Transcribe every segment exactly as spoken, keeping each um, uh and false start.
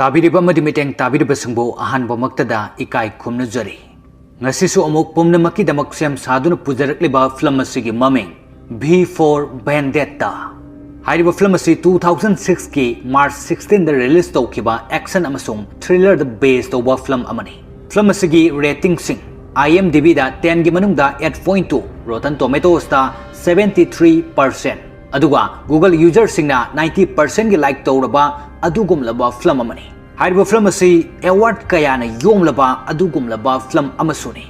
ꯇꯥꯕꯤꯔꯤꯕ ꯑꯃꯗꯤ ꯃꯤꯠꯌꯦꯡ ꯇꯥꯕꯤꯔꯤꯕꯁꯤꯡꯕꯨ ꯑꯍꯥꯟꯕꯃꯛꯇꯗ ꯏꯀꯥꯏ ꯈꯨꯝꯅꯖꯔꯤ꯫ ꯉꯁꯤꯁꯨ ꯑꯃꯨꯛ ꯄꯨꯝꯅꯃꯛꯀꯤꯗꯃꯛ ꯁꯦꯝ ꯁꯥꯗꯨꯅ ꯄꯨꯖꯔꯛꯂꯤꯕ ꯐꯤꯂꯝ ꯑꯁꯤꯒꯤ ꯃꯃꯤꯡ V for Vendetta꯫ ꯍꯥꯏꯔꯤꯕ ꯐꯤꯂꯝ ꯑꯁꯤ two thousand six ꯀꯤ March sixteen ꯗ release ꯇꯧꯈꯤꯕ action ꯑꯃꯁꯨꯡ thriller ꯗ base ꯇꯧꯕ ꯐꯤꯂꯝ ꯑꯃꯅꯤ꯫ ꯐꯤꯂꯝ ꯑꯁꯤꯒꯤ ꯔꯦꯇꯤꯡꯁꯤꯡ IMDb ꯗ ten ꯒꯤ ꯃꯅꯨꯡꯗ eight point two, Rotten Tomatoes ꯇ seventy three percent, ꯑꯗꯨꯒ Google user ꯁꯤꯡꯅ ninety percent ꯒꯤ like ꯇꯧꯔꯕ ꯑꯗꯨꯒꯨꯝꯂꯕ ꯐꯤꯂꯝ ꯑꯃꯅꯤ꯫ ꯍꯥꯏꯔꯤꯕ ꯐꯤꯂꯝ ꯑꯁꯤ award ꯀꯌꯥꯅ ꯌꯣꯝꯂꯕ ꯑꯗꯨꯒꯨꯝꯂꯕ ꯐꯤꯂꯝ ꯑꯃꯁꯨꯅꯤ꯫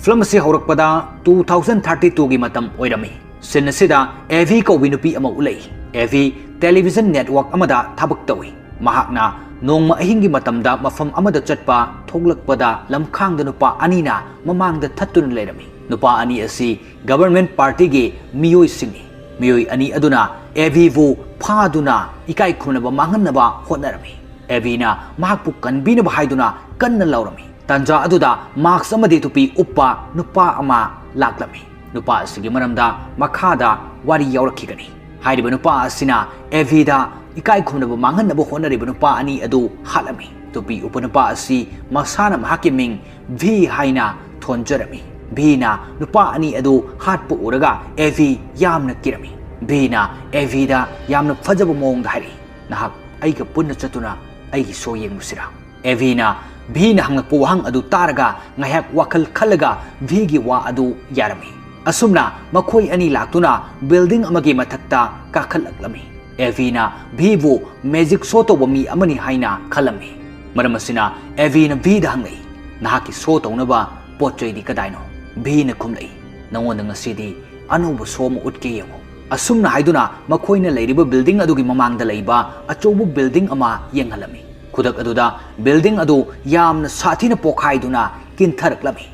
ꯐꯤꯂꯝ ꯑꯁꯤ ꯍꯧꯔꯛꯄꯗ two thousand thirty two ꯒꯤ ꯃꯇꯝ ꯑꯣꯏꯔꯝꯃꯤ꯫ Scene ꯑꯁꯤꯗ ꯑꯦꯚꯤ ꯀꯧꯕꯤ ꯅꯨꯄꯤ ꯑꯃ ꯎꯠꯂꯛꯏ꯫ ꯑꯦꯚꯤ television network ꯑꯃꯗ ꯊꯕꯛ ꯇꯧꯏ꯫ ꯃꯍꯥꯛꯅ ꯅꯣꯡꯃ ꯑꯍꯤꯡꯒꯤ ꯃꯇꯝꯗ ꯃꯐꯝ ꯑꯃꯗ ꯆꯠꯄ ꯊꯣꯛꯂꯛꯄꯗ ꯂꯝꯈꯥꯡꯗ ꯅꯨꯄꯥ ꯑꯅꯤꯅ ꯃꯃꯥꯡꯗ ꯊꯠꯇꯨꯅ ꯂꯩꯔꯝꯃꯤ꯫ ꯅꯨꯄꯥ ꯑꯅꯤ ꯑꯁꯤ government party ꯒꯤ ꯃꯤꯑꯣꯏꯁꯤꯡꯅꯤ꯫ ꯃꯤꯑꯣꯏ ꯑꯅꯤ ꯑꯗꯨꯅ ꯑꯦꯚꯤꯕꯨ ꯐꯥꯗꯨꯅ ꯏꯀꯥꯏ ꯈꯨꯝꯅꯕ ꯃꯥꯡꯍꯟꯅꯕ ꯍꯣꯠꯅꯔꯝꯃꯤ꯫ ꯑꯦꯚꯤꯅ ꯃꯍꯥꯛꯄꯨ ꯀꯟꯕꯤꯅꯕ ꯍꯥꯏꯗꯨꯅ ꯀꯟꯅ ꯂꯥꯎꯔꯝꯃꯤ꯫ ꯇꯥꯟꯖꯥ ꯑꯗꯨꯗ mask ꯑꯃꯗꯤ ꯇꯨꯄꯤ ꯎꯞꯄ ꯅꯨꯄꯥ ꯑꯃ ꯂꯥꯛꯂꯝꯃꯤ꯫ ꯅꯨꯄꯥ ꯑꯁꯤꯒꯤ ꯃꯔꯝꯗ ꯃꯈꯥꯗ ꯋꯥꯔꯤ ꯌꯥꯎꯔꯛꯈꯤꯒꯅꯤ꯫ ꯍꯥꯏꯔꯤꯕ ꯅꯨꯄꯥ ꯑꯁꯤꯅ ꯑꯦꯚꯤꯗ ꯏꯀꯥꯏ ꯈꯨꯝꯅꯕ ꯃꯥꯡꯍꯟꯅꯕ ꯍꯣꯠꯅꯔꯤꯕ ꯅꯨꯄꯥ ꯑꯅꯤ ꯑꯗꯨ ꯍꯥꯠꯂꯝꯃꯤ꯫ ꯇꯨꯄꯤ ꯎꯞꯄ ꯅꯨꯄꯥ ꯑꯁꯤ ꯃꯁꯥꯅ ꯃꯍꯥꯛꯀꯤ ꯃꯤꯡ ꯚꯤ ꯍꯥꯏꯅ ꯊꯣꯟꯖꯔꯝꯃꯤ꯫ ꯚꯤꯅ ꯅꯨꯄꯥ ꯑꯅꯤ ꯑꯗꯨ ꯍꯥꯠꯄ ꯎꯔꯒ ꯑꯦꯚꯤ ꯌꯥꯝꯅ ꯀꯤꯔꯝꯃꯤ꯫ ꯚꯤꯅ ꯑꯦꯚꯤꯗ ꯌꯥꯝꯅ ꯐꯖꯕ ꯃꯑꯣꯡꯗ ꯍꯥꯏꯔꯛꯏ, "ꯅꯍꯥꯛ ꯑꯩꯒ ꯄꯨꯟꯅ ꯆꯠꯇꯨꯅ ꯑꯩꯒꯤ show ꯌꯦꯡꯂꯨꯁꯤꯔꯥ?" ꯑꯦꯚꯤꯅ ꯚꯤꯅ ꯍꯪꯂꯛꯄ ꯋꯥꯍꯪ ꯑꯗꯨ ꯇꯥꯔꯒ ꯉꯥꯏꯍꯥꯛ ꯋꯥꯈꯜ ꯈꯜꯂꯒ ꯚꯤꯒꯤ ꯋꯥ ꯑꯗꯨ ꯌꯥꯔꯝꯃꯤ꯫ ꯑꯁꯨꯝꯅ ꯃꯈꯣꯏ ꯑꯅꯤ ꯂꯥꯛꯇꯨꯅ building ꯑꯃꯒꯤ ꯃꯊꯛꯇ ꯀꯥꯈꯠꯂꯛꯂꯝꯃꯤ꯫ ꯑꯦꯚꯤꯅ ꯚꯤꯕꯨ magic show ꯇꯧꯕ ꯃꯤ ꯑꯃꯅꯤ ꯍꯥꯏꯅ ꯈꯜꯂꯝꯃꯤ꯫ ꯃꯔꯝ ꯑꯁꯤꯅ ꯑꯦꯚꯤꯅ ꯚꯤꯗ ꯍꯪꯂꯛꯏ, "ꯅꯍꯥꯛꯀꯤ show ꯇꯧꯅꯕ ꯄꯣꯠ ꯆꯩꯗꯤ ꯀꯗꯥꯏꯅꯣ?" ꯚꯤꯅ ꯈꯨꯝꯂꯛꯏ, "ꯅꯉꯣꯟꯗ ꯉꯁꯤꯗꯤ ꯑꯅꯧꯕ show ꯑꯃ ꯎꯠꯀꯦ, ꯌꯦꯡꯉꯨ꯫" ꯑꯁꯨꯝꯅ ꯍꯥꯏꯗꯨꯅ ꯃꯈꯣꯏꯅ ꯂꯩꯔꯤꯕ building ꯑꯗꯨꯒꯤ ꯃꯃꯥꯡꯗ ꯂꯩꯕ ꯑꯆꯧꯕ building ꯑꯃ ꯌꯦꯡꯍꯜꯂꯝꯃꯤ꯫ ꯈꯨꯗꯛ ꯑꯗꯨꯗ building ꯑꯗꯨ ꯌꯥꯝꯅ ꯁꯥꯊꯤꯅ ꯄꯣꯈꯥꯏꯗꯨꯅ ꯀꯤꯟꯊꯔꯛꯂꯝꯃꯤ꯫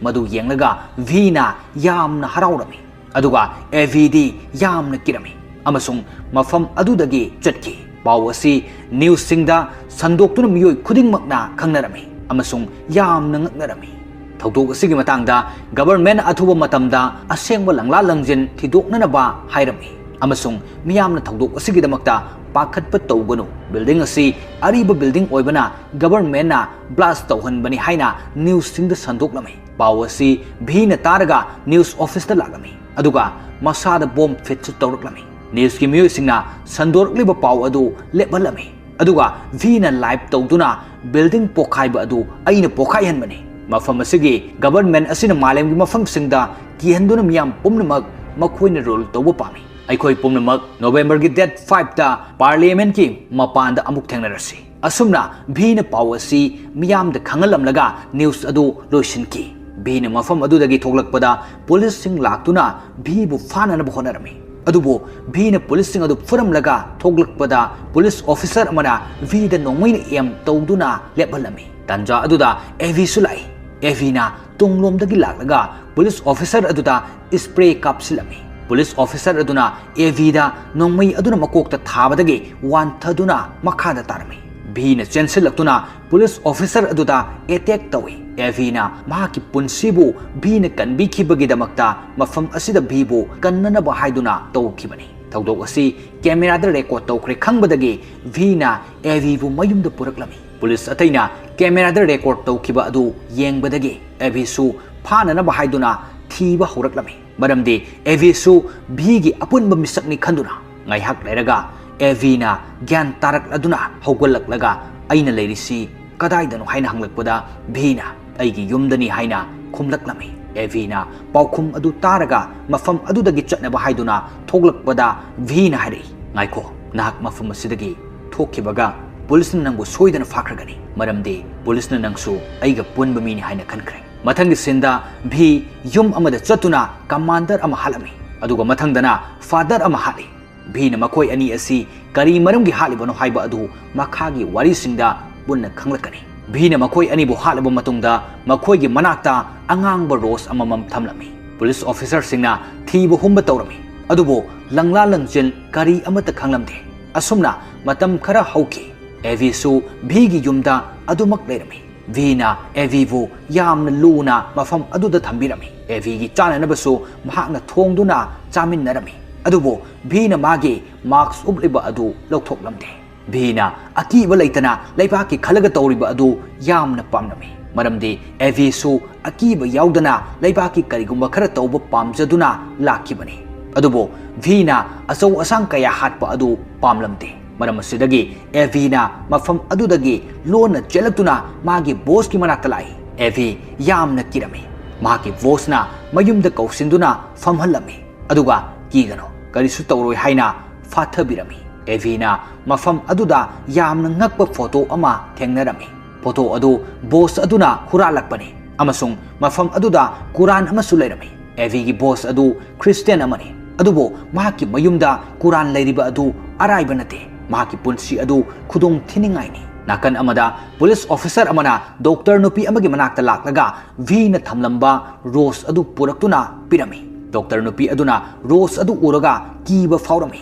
ꯃꯗꯨ ꯌꯦꯡꯂꯒ ꯚꯤꯅ ꯌꯥꯝꯅ ꯍꯔꯥꯎꯔꯝꯃꯤ꯫ ꯑꯗꯨꯒ ꯑꯦꯚꯤꯗꯤ ꯌꯥꯝꯅ ꯀꯤꯔꯝꯃꯤ ꯑꯃꯁꯨꯡ ꯃꯐꯝ ꯑꯗꯨꯗꯒꯤ ꯆꯠꯈꯤ꯫ ꯄꯥꯎ ꯑꯁꯤ news ꯁꯤꯡꯗ ꯁꯟꯗꯣꯛꯇꯨꯅ ꯃꯤꯑꯣꯏ ꯈꯨꯗꯤꯡꯃꯛꯅ ꯈꯪꯅꯔꯝꯃꯤ ꯑꯃꯁꯨꯡ ꯌꯥꯝꯅ ꯉꯛꯅꯔꯝꯃꯤ꯫ ꯊꯧꯗꯣꯛ ꯑꯁꯤꯒꯤ ꯃꯇꯥꯡꯗ government ꯑꯊꯨꯕ ꯃꯇꯝꯗ ꯑꯁꯦꯡꯕ ꯂꯪꯂꯥ ꯂꯪꯖꯤꯟ ꯊꯤꯗꯣꯛꯅꯅꯕ ꯍꯥꯏꯔꯝꯃꯤ ꯑꯃꯁꯨꯡ ꯃꯤꯌꯥꯝꯅ ꯊꯧꯗꯣꯛ ꯑꯁꯤꯒꯤꯗꯃꯛꯇ ꯄꯥꯈꯠꯄ ꯇꯧꯒꯅꯨ, ꯕꯤꯜꯗꯤꯡ ꯑꯁꯤ ꯑꯔꯤꯕ ꯕꯤꯜꯗꯤꯡ ꯑꯣꯏꯕꯅ ꯒꯕꯔꯟꯃꯦꯟꯅ ꯕ꯭ꯂꯥꯁ ꯇꯧꯍꯟꯕꯅꯤ ꯍꯥꯏꯅ ꯅ꯭ꯌꯨꯁꯁꯤꯡꯗ ꯁꯟꯗꯣꯛꯂꯝꯃꯤ꯫ ꯄꯥꯎ ꯑꯁꯤ ꯚꯤꯅ ꯇꯥꯔꯒ ꯅ꯭ꯌꯨꯁ ꯑꯣꯐꯤꯁꯇ ꯂꯥꯛꯂꯝꯃꯤ, ꯑꯗꯨꯒ ꯃꯁꯥꯗ ꯕꯣꯝ ꯐꯤꯠꯁꯨ ꯇꯧꯔꯛꯂꯝꯃꯤ꯫ ꯅ꯭ꯌꯨꯁꯀꯤ ꯃꯤꯑꯣꯏꯁꯤꯡꯅ ꯁꯟꯗꯣꯔꯛꯂꯤꯕ ꯄꯥꯎ ꯑꯗꯨ ꯂꯦꯞꯍꯜꯂꯝꯃꯤ, ꯑꯗꯨꯒ ꯚꯤꯅ ꯂꯥꯏꯚ ꯇꯧꯗꯨꯅ ꯕꯤꯜꯗꯤꯡ ꯄꯣꯈꯥꯏꯕ ꯑꯗꯨ ꯑꯩꯅ ꯄꯣꯈꯥꯏꯍꯟꯕꯅꯤ꯫ ꯃꯐꯝ ꯑꯁꯤꯒꯤ ꯒꯕꯔꯟꯃꯦꯟ ꯑꯁꯤꯅ ꯃꯥꯂꯦꯝꯒꯤ ꯃꯐꯝꯁꯤꯡꯗ ꯀꯤꯍꯟꯗꯨꯅ ꯃꯤꯌꯥꯝ ꯄꯨꯝꯅꯃꯛ ꯃꯈꯣꯏꯅ ꯔꯨꯜ ꯇꯧꯕ ꯄꯥꯝꯃꯤ꯫ ꯑꯩꯈꯣꯏ ꯄꯨꯝꯅꯃꯛ ꯅꯣꯕꯦꯝꯕꯔꯒꯤ ꯗꯦꯠ ꯐꯥꯏꯚꯇ ꯄꯥꯔꯂꯤꯌꯥꯃꯦꯟꯠꯀꯤ ꯃꯄꯥꯟꯗ ꯑꯃꯨꯛ ꯊꯦꯡꯅꯔꯁꯤ꯫ ꯑꯁꯨꯝꯅ ꯚꯤꯅ ꯄꯥꯎ ꯑꯁꯤ ꯃꯤꯌꯥꯝꯗ ꯈꯪꯍꯜꯂꯝꯂꯒ ꯅ꯭ꯌꯨꯁ ꯑꯗꯨ ꯂꯣꯏꯁꯤꯟꯈꯤ꯫ ꯚꯤꯅ ꯃꯐꯝ ꯑꯗꯨꯗꯒꯤ ꯊꯣꯛꯂꯛꯄꯗ ꯄꯨꯂꯤꯁꯁꯤꯡ ꯂꯥꯛꯇꯨꯅ ꯚꯤꯕꯨ ꯐꯥꯅꯅꯕ ꯍꯣꯠꯅꯔꯝꯃꯤ꯫ ꯑꯗꯨꯕꯨ ꯚꯤꯅ ꯄꯨꯂꯤꯁꯁꯤꯡ ꯑꯗꯨ ꯐꯨꯔꯝꯂꯒ ꯊꯣꯛꯂꯛꯄꯗ ꯄꯨꯂꯤꯁ ꯑꯣꯐꯤꯁꯔ ꯑꯃꯅ ꯚꯤꯗ ꯅꯣꯡꯃꯩꯅ ꯑꯦꯝ ꯇꯧꯗꯨꯅ ꯂꯦꯞꯍꯜꯂꯝꯃꯤ꯫ ꯇꯥꯟꯖꯥ ꯑꯗꯨꯗ ꯑꯦꯚꯤꯁꯨ ꯂꯥꯛꯏ꯫ ꯑꯦꯚꯤꯅ ꯇꯨꯡꯂꯣꯝꯗꯒꯤ ꯂꯥꯛꯂꯒ ꯄꯨꯂꯤꯁ ꯑꯣꯐꯤꯁꯔ ꯑꯗꯨꯗ ꯏꯁꯄ꯭ꯔꯦ ꯀꯥꯞꯁꯤꯜꯂꯝꯃꯤ꯫ ꯄꯨꯂꯤꯁ ꯑꯣꯐꯤꯁꯔ ꯑꯗꯨꯅ ꯑꯦꯚꯤꯗ ꯅꯣꯡꯃꯩ ꯑꯗꯨꯅ ꯃꯀꯣꯛꯇ ꯊꯥꯕꯗꯒꯤ ꯋꯥꯟꯊꯗꯨꯅ ꯃꯈꯥꯗ ꯇꯥꯔꯝꯃꯤ꯫ ꯚꯤꯅ ꯆꯦꯟꯁꯤꯜꯂꯛꯇꯨꯅ ꯄꯨꯂꯤꯁ ꯑꯣꯐꯤꯁꯔ ꯑꯗꯨꯗ ꯑꯦꯇꯦꯛ ꯇꯧꯏ꯫ ꯑꯦꯚꯤꯅ ꯃꯍꯥꯛꯀꯤ ꯄꯨꯟꯁꯤꯕꯨ ꯚꯤꯅ ꯀꯟꯕꯤꯈꯤꯕꯒꯤꯗꯃꯛꯇ ꯃꯐꯝ ꯑꯁꯤꯗ ꯚꯤꯕꯨ ꯀꯟꯅꯅꯕ ꯍꯥꯏꯗꯨꯅ ꯇꯧꯈꯤꯕꯅꯤ꯫ ꯊꯧꯗꯣꯛ ꯑꯁꯤ ꯀꯦꯃꯦꯔꯥꯗ ꯔꯦꯀꯣꯔꯗ ꯇꯧꯈ꯭ꯔꯦ ꯈꯪꯕꯗꯒꯤ ꯚꯤꯅ ꯑꯦꯚꯤꯕꯨ ꯃꯌꯨꯝꯗ ꯄꯨꯔꯛꯂꯝꯃꯤ꯫ ꯄꯨꯂꯤꯁ ꯑꯇꯩꯅ ꯀꯦꯃꯦꯔꯥꯗ ꯔꯦꯀꯣꯔꯗ ꯇꯧꯈꯤꯕ ꯑꯗꯨ ꯌꯦꯡꯕꯗꯒꯤ ꯑꯦꯚꯤꯁꯨ ꯐꯥꯅꯅꯕ ꯍꯥꯏꯗꯨꯅ ꯊꯤꯕ ꯍꯧꯔꯛꯂꯝꯃꯤ꯫ ꯃꯔꯝꯗꯤ ꯑꯦꯚꯤꯁꯨ ꯚꯤꯒꯤ ꯑꯄꯨꯟꯕ ꯃꯤꯁꯛꯅꯤ ꯈꯟꯗꯨꯅ꯫ ꯉꯥꯏꯍꯥꯛ ꯂꯩꯔꯒ ꯑꯦꯚꯤꯅ ꯒ꯭ꯌꯥꯟ ꯇꯥꯔꯛꯂꯗꯨꯅ ꯍꯧꯒꯠꯂꯛꯂꯒ, "ꯑꯩꯅ ꯂꯩꯔꯤꯁꯤ ꯀꯗꯥꯏꯗꯅꯣ?" ꯍꯥꯏꯅ ꯍꯪꯂꯛꯄꯗ ꯚꯤꯅ, "ꯑꯩꯒꯤ ꯌꯨꯝꯗꯅꯤ" ꯍꯥꯏꯅ ꯈꯨꯝꯂꯛꯂꯝꯃꯤ꯫ ꯑꯦꯚꯤꯅ ꯄꯥꯎꯈꯨꯝ ꯑꯗꯨ ꯇꯥꯔꯒ ꯃꯐꯝ ꯑꯗꯨꯗꯒꯤ ꯆꯠꯅꯕ ꯍꯥꯏꯗꯨꯅ ꯊꯣꯛꯂꯛꯄꯗ ꯚꯤꯅ ꯍꯥꯏꯔꯛꯏ, "ꯉꯥꯏꯈꯣ, ꯅꯍꯥꯛ ꯃꯐꯝ ꯑꯁꯤꯗꯒꯤ ꯊꯣꯛꯈꯤꯕꯒ ꯄꯨꯂꯤꯁꯅ ꯅꯪꯕꯨ ꯁꯣꯏꯗꯅ ꯐꯥꯈ꯭ꯔꯒꯅꯤ, ꯃꯔꯝꯗꯤ ꯄꯨꯂꯤꯁꯅ ꯅꯪꯁꯨ ꯑꯩꯒ ꯄꯨꯟꯕ ꯃꯤꯅꯤ ꯍꯥꯏꯅ ꯈꯟꯈ꯭ꯔꯦ"꯫ ꯃꯊꯪꯒꯤ ꯁꯤꯟꯗ ꯚꯤ ꯌꯨꯝ ꯑꯃꯗ ꯆꯠꯇꯨꯅ ꯀꯃꯥꯟꯗꯔ ꯑꯃ ꯍꯥꯠꯂꯝꯃꯤ, ꯑꯗꯨꯒ ꯃꯊꯪꯗꯅ ꯐꯥꯗꯔ ꯑꯃ ꯍꯥꯠꯂꯤ꯫ ꯚꯤꯅ ꯃꯈꯣꯏ ꯑꯅꯤ ꯑꯁꯤ ꯀꯔꯤ ꯃꯔꯝꯒꯤ ꯍꯥꯠꯂꯤꯕꯅꯣ ꯍꯥꯏꯕ ꯑꯗꯨ ꯃꯈꯥꯒꯤ ꯋꯥꯔꯤꯁꯤꯡꯗ ꯄꯨꯟꯅ ꯈꯪꯂꯛꯀꯅꯤ꯫ ꯚꯤꯅ ꯃꯈꯣꯏ ꯑꯅꯤꯕꯨ ꯍꯥꯠꯂꯕ ꯃꯇꯨꯡꯗ ꯃꯈꯣꯏꯒꯤ ꯃꯅꯥꯛꯇ ꯑꯉꯥꯡꯕ ꯔꯣꯁ ꯑꯃꯃꯝ ꯊꯝꯂꯝꯃꯤ꯫ ꯄꯨꯂꯤꯁ ꯑꯣꯐꯤꯁꯔꯁꯤꯡꯅ ꯊꯤꯕ ꯍꯨꯝꯕ ꯇꯧꯔꯝꯃꯤ, ꯑꯗꯨꯕꯨ ꯂꯪꯂꯥ ꯂꯪꯆꯦꯜ ꯀꯔꯤ ꯑꯃꯠꯇ ꯈꯪꯂꯝꯗꯦ꯫ ꯑꯁꯨꯝꯅ ꯃꯇꯝ ꯈꯔ ꯍꯧꯈꯤ꯫ ꯑꯦꯚꯤꯁꯨ ꯚꯤꯒꯤ ꯌꯨꯝꯗ ꯑꯗꯨꯃꯛ ꯂꯩꯔꯝꯃꯤ꯫ ꯚꯤꯅ ꯑꯦꯚꯤꯕꯨ ꯌꯥꯝꯅ ꯂꯨꯅ ꯃꯐꯝ ꯑꯗꯨꯗ ꯊꯝꯕꯤꯔꯝꯃꯤ꯫ ꯑꯦꯚꯤꯒꯤ ꯆꯥꯅꯅꯕꯁꯨ ꯃꯍꯥꯛꯅ ꯊꯣꯡꯗꯨꯅ ꯆꯥꯃꯤꯟꯅꯔꯝꯃꯤ꯫ ꯑꯗꯨꯕꯨ ꯚꯤꯅ ꯃꯥꯒꯤ ꯃꯥꯁꯛ ꯎꯞꯂꯤꯕ ꯑꯗꯨ ꯂꯧꯊꯣꯛꯂꯝꯗꯦ꯫ ꯚꯤꯅ ꯑꯀꯤꯕ ꯂꯩꯇꯅ ꯂꯩꯕꯥꯛꯀꯤ ꯈꯜꯂꯒ ꯇꯧꯔꯤꯕ ꯑꯗꯨ ꯌꯥꯝꯅ ꯄꯥꯝꯂꯝꯃꯤ, ꯃꯔꯝꯗꯤ ꯑꯦꯚꯤꯁꯨ ꯑꯀꯤꯕ ꯌꯥꯎꯗꯅ ꯂꯩꯕꯥꯛꯀꯤ ꯀꯔꯤꯒꯨꯝꯕ ꯈꯔ ꯇꯧꯕ ꯄꯥꯝꯖꯗꯨꯅ ꯂꯥꯛꯈꯤꯕꯅꯤ꯫ ꯑꯗꯨꯕꯨ ꯚꯤꯅ ꯑꯆꯧ ꯑꯁꯥꯡ ꯀꯌꯥ ꯍꯥꯠꯄ ꯑꯗꯨ ꯄꯥꯝꯂꯝꯗꯦ꯫ ꯃꯔꯝ ꯑꯁꯤꯗꯒꯤ ꯑꯦꯚꯤꯅ ꯃꯐꯝ ꯑꯗꯨꯗꯒꯤ ꯂꯣꯟꯅ ꯆꯦꯜꯂꯛꯇꯨꯅ ꯃꯥꯒꯤ ꯕꯣꯁꯀꯤ ꯃꯅꯥꯛꯇ ꯂꯥꯛꯏ꯫ ꯑꯦꯚꯤ ꯌꯥꯝꯅ ꯀꯤꯔꯝꯃꯤ꯫ ꯃꯍꯥꯛꯀꯤ ꯕꯣꯁꯅ ꯃꯌꯨꯝꯗ ꯀꯧꯁꯤꯟꯗꯨꯅ ꯐꯝꯍꯜꯂꯝꯃꯤ, ꯑꯗꯨꯒ "ꯀꯤꯒꯅꯨ, ꯀꯔꯤꯁꯨ ꯇꯧꯔꯣꯏ" ꯍꯥꯏꯅ ꯐꯥꯊꯕꯤꯔꯝꯃꯤ꯫ ꯑꯦꯚꯤꯅ ꯃꯐꯝ ꯑꯗꯨꯗ ꯌꯥꯝꯅ ꯉꯛꯄ ꯐꯣꯇꯣ ꯑꯃ ꯊꯦꯡꯅꯔꯝꯃꯤ꯫ ꯐꯣꯇꯣ ꯑꯗꯨ ꯕꯣꯁ ꯑꯗꯨꯅ ꯍꯨꯔꯥꯜꯂꯛꯄꯅꯤ ꯑꯃꯁꯨꯡ ꯃꯐꯝ ꯑꯗꯨꯗ ꯀꯨꯔꯥꯟ ꯑꯃꯁꯨ ꯂꯩꯔꯝꯃꯤ꯫ ꯑꯦꯚꯤꯒꯤ ꯕꯣꯁ ꯑꯗꯨ ꯈ꯭ꯔꯤꯁꯇꯤꯌꯥꯟ ꯑꯃꯅꯤ, ꯑꯗꯨꯕꯨ ꯃꯍꯥꯛꯀꯤ ꯃꯌꯨꯝꯗ ꯀꯨꯔꯥꯟ ꯂꯩꯔꯤꯕ ꯑꯗꯨ ꯑꯔꯥꯏꯕ ꯅꯠꯇꯦ꯫ ꯃꯍꯥꯛꯀꯤ ꯄꯨꯟꯁꯤ ꯑꯗꯨ ꯈꯨꯗꯣꯡ ꯊꯤꯅꯤꯡꯉꯥꯏꯅꯤ꯫ ꯅꯥꯀꯟ ꯑꯃꯗ ꯄꯨꯂꯤꯁ ꯑꯣꯐꯤꯁꯔ ꯑꯃꯅ ꯗꯣꯛꯇꯔ ꯅꯨꯄꯤ ꯑꯃꯒꯤ ꯃꯅꯥꯛꯇ ꯂꯥꯛꯂꯒ ꯚꯤꯅ ꯊꯝꯂꯝꯕ ꯔꯣꯁ ꯑꯗꯨ ꯄꯨꯔꯛꯇꯨꯅ ꯄꯤꯔꯝꯃꯤ꯫ ꯗꯣꯛꯇꯔ ꯅꯨꯄꯤ ꯑꯗꯨꯅ ꯔꯣꯁ ꯑꯗꯨ ꯎꯔꯒ ꯀꯤꯕ ꯐꯥꯎꯔꯝꯃꯤ꯫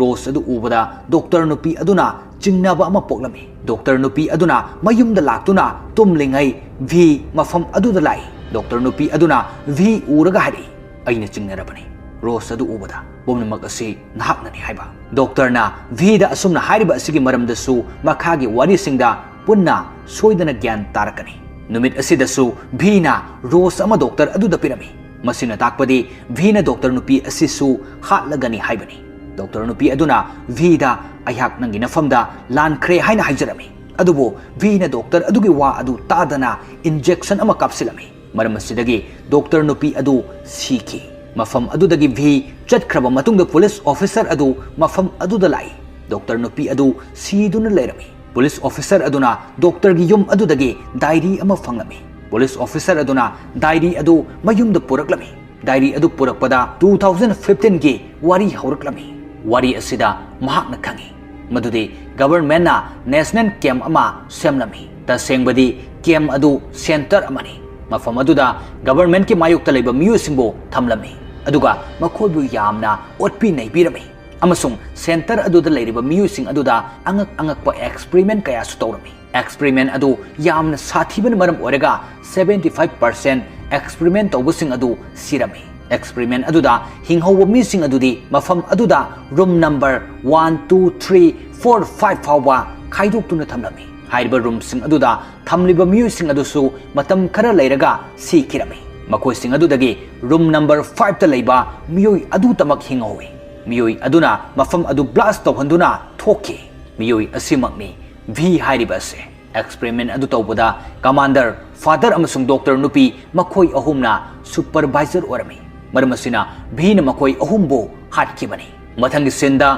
ꯔꯣꯁ ꯑꯗꯨ ꯎꯕꯗ ꯗꯣꯛꯇꯔ ꯅꯨꯄꯤ ꯑꯗꯨꯅ ꯆꯤꯡꯅꯕ ꯑꯃ ꯄꯣꯛꯂꯝꯃꯤ꯫ ꯗꯣꯛꯇꯔ ꯅꯨꯄꯤ ꯑꯗꯨꯅ ꯃꯌꯨꯝꯗ ꯂꯥꯛꯇꯨꯅ ꯇꯨꯝꯂꯤꯉꯩ ꯚꯤ ꯃꯐꯝ ꯑꯗꯨꯗ ꯂꯥꯛꯏ꯫ ꯗꯣꯛꯇꯔ ꯅꯨꯄꯤ ꯑꯗꯨꯅ ꯚꯤ ꯎꯔꯒ ꯍꯥꯏꯔꯛꯏ, "ꯑꯩꯅ ꯆꯤꯡꯅꯔꯕꯅꯤ꯫ ꯔꯣꯁ ꯑꯗꯨ ꯎꯕꯗ ꯄꯨꯝꯅꯃꯛ ꯑꯁꯤ ꯅꯍꯥꯛꯅꯅꯤ" ꯍꯥꯏꯕ꯫ ꯗꯣꯛꯇꯔꯅ ꯚꯤꯗ ꯑꯁꯨꯝꯅ ꯍꯥꯏꯔꯤꯕ ꯑꯁꯤꯒꯤ ꯃꯔꯝꯗꯁꯨ ꯃꯈꯥꯒꯤ ꯋꯥꯔꯤꯁꯤꯡꯗ ꯄꯨꯟꯅ ꯁꯣꯏꯗꯅ ꯒ꯭ꯌꯥꯟ ꯇꯥꯔꯛꯀꯅꯤ꯫ ꯅꯨꯃꯤꯠ ꯑꯁꯤꯗꯁꯨ ꯚꯤꯅ ꯔꯣꯁ ꯑꯃ ꯗꯣꯛꯇꯔ ꯑꯗꯨꯗ ꯄꯤꯔꯝꯃꯤ꯫ ꯃꯁꯤꯅ ꯇꯥꯛꯄꯗꯤ ꯚꯤꯅ ꯗꯣꯛꯇꯔ ꯅꯨꯄꯤ ꯑꯁꯤꯁꯨ ꯍꯥꯠꯂꯒꯅꯤ ꯍꯥꯏꯕꯅꯤ꯫ ꯗꯣꯛꯇꯔ ꯅꯨꯄꯤ ꯑꯗꯨꯅ ꯚꯤꯗ, "ꯑꯩꯍꯥꯛ ꯅꯪꯒꯤ ꯅꯐꯝꯗ ꯂꯥꯟꯈ꯭ꯔꯦ" ꯍꯥꯏꯅ ꯍꯥꯏꯖꯔꯝꯃꯤ꯫ ꯑꯗꯨꯕꯨ ꯚꯤꯅ ꯗꯣꯛꯇꯔ ꯑꯗꯨꯒꯤ ꯋꯥ ꯑꯗꯨ ꯇꯥꯗꯅ ꯏꯟꯖꯦꯛꯁꯟ ꯑꯃ ꯀꯥꯞꯁꯤꯜꯂꯝꯃꯤ꯫ ꯃꯔꯝ ꯑꯁꯤꯗꯒꯤ ꯗꯣꯛꯇꯔ ꯅꯨꯄꯤ ꯑꯗꯨ ꯁꯤꯈꯤ꯫ ꯃꯐꯝ ꯑꯗꯨꯗꯒꯤ ꯚꯤ ꯆꯠꯈ꯭ꯔꯕ ꯃꯇꯨꯡꯗ ꯄꯨꯂꯤꯁ ꯑꯣꯐꯤꯁꯔ ꯑꯗꯨ ꯃꯐꯝ ꯑꯗꯨꯗ ꯂꯥꯛꯏ꯫ ꯗꯣꯛꯇꯔ ꯅꯨꯄꯤ ꯑꯗꯨ ꯁꯤꯗꯨꯅ ꯂꯩꯔꯝꯃꯤ꯫ ꯄꯨꯂꯤꯁ ꯑꯣꯐꯤꯁꯔ ꯑꯗꯨꯅ ꯗꯣꯛꯇꯔꯒꯤ ꯌꯨꯝ ꯑꯗꯨꯗꯒꯤ ꯗꯥꯏꯔꯤ ꯑꯃ ꯐꯪꯂꯝꯃꯤ꯫ ꯄꯨꯂꯤꯁ ꯑꯣꯐꯤꯁꯔ ꯑꯗꯨꯅ ꯗꯥꯏꯔꯤ ꯑꯗꯨ ꯃꯌꯨꯝꯗ ꯄꯨꯔꯛꯂꯝꯃꯤ꯫ ꯗꯥꯏꯔꯤ ꯑꯗꯨ ꯄꯨꯔꯛꯄꯗ two thousand fifteen ꯒꯤ ꯋꯥꯔꯤ ꯍꯧꯔꯛꯂꯝꯃꯤ꯫ ꯋꯥꯔꯤ ꯑꯁꯤꯗ ꯃꯍꯥꯛꯅ ꯈꯪꯏ ꯃꯗꯨꯗꯤ ꯒꯚꯔꯟꯃꯦꯟꯠꯅ ꯅꯦꯁꯅꯦꯜ ꯀꯦꯝꯞ ꯑꯃ ꯁꯦꯝꯂꯝꯃꯤ꯫ ꯇꯁꯦꯡꯕꯗꯤ ꯀꯦꯝꯞ ꯑꯗꯨ ꯁꯦꯟꯇꯔ ꯑꯃꯅꯤ꯫ ꯃꯐꯝ ꯑꯗꯨꯗ ꯒꯚꯔꯟꯃꯦꯟꯠꯀꯤ ꯃꯥꯌꯣꯛꯇ ꯂꯩꯕ ꯃꯤꯑꯣꯏꯁꯤꯡꯕꯨ ꯊꯝꯂꯝꯃꯤ, ꯑꯗꯨꯒ ꯃꯈꯣꯏꯕꯨ ꯌꯥꯝꯅ ꯑꯣꯠꯄꯤ ꯅꯩꯕꯤꯔꯝꯃꯤ꯫ ꯑꯃꯁꯨꯡ ꯁꯦꯟꯇꯔ ꯑꯗꯨꯗ ꯂꯩꯔꯤꯕ ꯃꯤꯑꯣꯏꯁꯤꯡ ꯑꯗꯨꯗ ꯑꯉꯛ ꯑꯉꯛꯄ ꯑꯦꯛꯁꯄꯔꯤꯃꯦꯟꯠ ꯀꯌꯥꯁꯨ ꯇꯧꯔꯝꯃꯤ꯫ ꯑꯦꯛꯁꯄꯔꯤꯃꯦꯟꯠ ꯑꯗꯨ ꯌꯥꯝꯅ ꯁꯥꯊꯤꯕꯅ ꯃꯔꯝ ꯑꯣꯏꯔꯒ seventy five percent ꯑꯦꯛꯁꯄꯔꯤꯃꯦꯟꯠ ꯇꯧꯕꯁꯤꯡ ꯑꯗꯨ ꯁꯤꯔꯝꯃꯤ꯫ Experiment ꯑꯗꯨꯗ ꯍꯤꯡꯍꯧꯕ ꯃꯤꯁꯤꯡ ꯑꯗꯨꯗꯤ ꯃꯐꯝ ꯑꯗꯨꯗ room number one, two, three, four, five ꯐꯥꯎꯕ ꯈꯥꯏꯗꯣꯛꯇꯨꯅ ꯊꯝꯂꯝꯃꯤ꯫ ꯍꯥꯏꯔꯤꯕ roomꯁꯤꯡ ꯑꯗꯨꯗ ꯊꯝꯂꯤꯕ ꯃꯤꯑꯣꯏꯁꯤꯡ ꯑꯗꯨꯁꯨ ꯃꯇꯝ ꯈꯔ ꯂꯩꯔꯒ ꯁꯤꯈꯤꯔꯝꯃꯤ꯫ ꯃꯈꯣꯏꯁꯤꯡ ꯑꯗꯨꯗꯒꯤ room number fiveꯇ ꯂꯩꯕ ꯃꯤꯑꯣꯏ ꯑꯗꯨꯇꯃꯛ ꯍꯤꯡꯍꯧꯏ꯫ ꯃꯤꯑꯣꯏ ꯑꯗꯨꯅ ꯃꯐꯝ ꯑꯗꯨ blast ꯇꯧꯍꯟꯗꯨꯅ ꯊꯣꯛꯈꯤ꯫ ꯃꯤꯑꯣꯏ ꯑꯁꯤꯃꯛꯅꯤ ꯚꯤ ꯍꯥꯏꯔꯤꯕ ꯑꯁꯤ꯫ Experiment ꯑꯗꯨ ꯇꯧꯕꯗ commander, father ꯑꯃꯁꯨꯡ doctor ꯅꯨꯄꯤ ꯃꯈꯣꯏ ꯑꯍꯨꯝꯅ supervisor ꯑꯣꯏꯔꯝꯃꯤ꯫ ꯃꯔꯝ ꯑꯁꯤꯅ ꯚꯤꯅ ꯃꯈꯣꯏ ꯑꯍꯨꯝꯕꯨ ꯍꯥꯠꯈꯤꯕꯅꯤ꯫ ꯃꯊꯪꯒꯤ sceneꯗ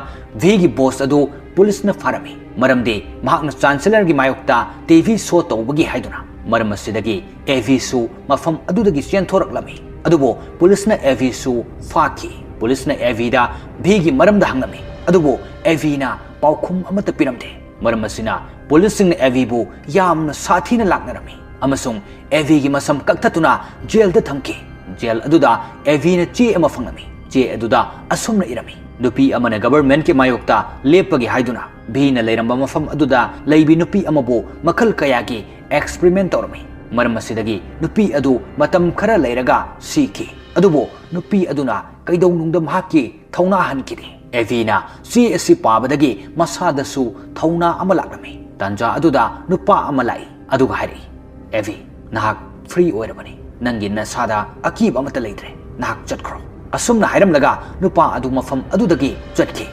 ꯚꯤꯒꯤ boss ꯑꯗꯨ ꯄꯨꯂꯤꯁꯅ ꯐꯥꯔꯝꯃꯤ, ꯃꯔꯝꯗꯤ ꯃꯍꯥꯛꯅ chancellorꯒꯤ ꯃꯥꯌꯣꯛꯇ TV show ꯇꯧꯕꯒꯤ ꯍꯥꯏꯗꯨꯅ꯫ ꯃꯔꯝ ꯑꯁꯤꯗꯒꯤ ꯑꯦꯚꯤꯁꯨ ꯃꯐꯝ ꯑꯗꯨꯗꯒꯤ ꯆꯦꯟꯊꯣꯔꯛꯂꯝꯃꯤ꯫ ꯑꯗꯨꯕꯨ ꯄꯨꯂꯤꯁꯅ ꯑꯦꯚꯤꯁꯨ ꯐꯥꯈꯤ꯫ ꯄꯨꯂꯤꯁꯅ ꯑꯦꯚꯤꯗ ꯚꯤꯒꯤ ꯃꯔꯝꯗ ꯍꯪꯂꯝꯃꯤ, ꯑꯗꯨꯕꯨ ꯑꯦꯚꯤꯅ ꯄꯥꯎꯈꯨꯝ ꯑꯃꯠꯇ ꯄꯤꯔꯝꯗꯦ꯫ ꯃꯔꯝ ꯑꯁꯤꯅ ꯄꯨꯂꯤꯁꯁꯤꯡꯅ ꯑꯦꯚꯤꯕꯨ ꯌꯥꯝꯅ ꯁꯥꯊꯤꯅ ꯂꯥꯛꯅꯔꯝꯃꯤ ꯑꯃꯁꯨꯡ ꯑꯦꯚꯤꯒꯤ ꯃꯁꯝ ꯀꯛꯊꯠꯇꯨꯅ ꯖꯦꯜꯗ ꯊꯝꯈꯤ꯫ ꯖꯦꯜ ꯑꯗꯨꯗ ꯑꯦꯚꯤꯅ ꯆꯦ ꯑꯃ ꯐꯪꯂꯝꯃꯤ꯫ ꯆꯦ ꯑꯗꯨꯗ ꯑꯁꯨꯝꯅ ꯏꯔꯝꯃꯤ, "ꯅꯨꯄꯤ ꯑꯃꯅ governmentꯀꯤ ꯃꯥꯌꯣꯛꯇ ꯂꯦꯞꯄꯒꯤ ꯍꯥꯏꯗꯨꯅ ꯚꯤꯅ ꯂꯩꯔꯝꯕ ꯃꯐꯝ ꯑꯗꯨꯗ ꯂꯩꯕꯤ ꯅꯨꯄꯤ ꯑꯃꯕꯨ ꯃꯈꯜ ꯀꯌꯥꯒꯤ experiment ꯇꯧꯔꯝꯃꯤ꯫ ꯃꯔꯝ ꯑꯁꯤꯗꯒꯤ ꯅꯨꯄꯤ ꯑꯗꯨ ꯃꯇꯝ ꯈꯔ ꯂꯩꯔꯒ ꯁꯤꯈꯤ꯫ ꯑꯗꯨꯕꯨ ꯅꯨꯄꯤ ꯑꯗꯨꯅ ꯀꯩꯗꯧꯅꯨꯡꯗ ꯃꯍꯥꯛꯀꯤ ꯊꯧꯅꯥ ꯍꯟꯈꯤꯗꯦ꯫" ꯑꯦꯚꯤꯅ ꯆꯦ ꯑꯁꯤ ꯄꯥꯕꯗꯒꯤ ꯃꯁꯥꯗꯁꯨ ꯊꯧꯅꯥ ꯑꯃ ꯂꯥꯛꯂꯝꯃꯤ꯫ ꯇꯥꯟꯖꯥ ꯑꯗꯨꯗ ꯅꯨꯄꯥ ꯑꯃ ꯂꯥꯛꯏ, ꯑꯗꯨꯒ ꯍꯥꯏꯔꯛꯏ, "ꯑꯦꯚꯤ, ꯅꯍꯥꯛ free ꯑꯣꯏꯔꯕꯅꯤ꯫ ꯅꯪꯒꯤ ꯅꯁꯥꯗ ꯑꯀꯤꯕ ꯑꯃꯠꯇ ꯂꯩꯇ꯭ꯔꯦ꯫ ꯅꯍꯥꯛ ꯆꯠꯈ꯭ꯔꯣ꯫" ꯑꯁꯨꯝꯅ ꯍꯥꯏꯔꯝꯂꯒ ꯅꯨꯄꯥ ꯑꯗꯨ ꯃꯐꯝ ꯑꯗꯨꯗꯒꯤ ꯆꯠꯈꯤ꯫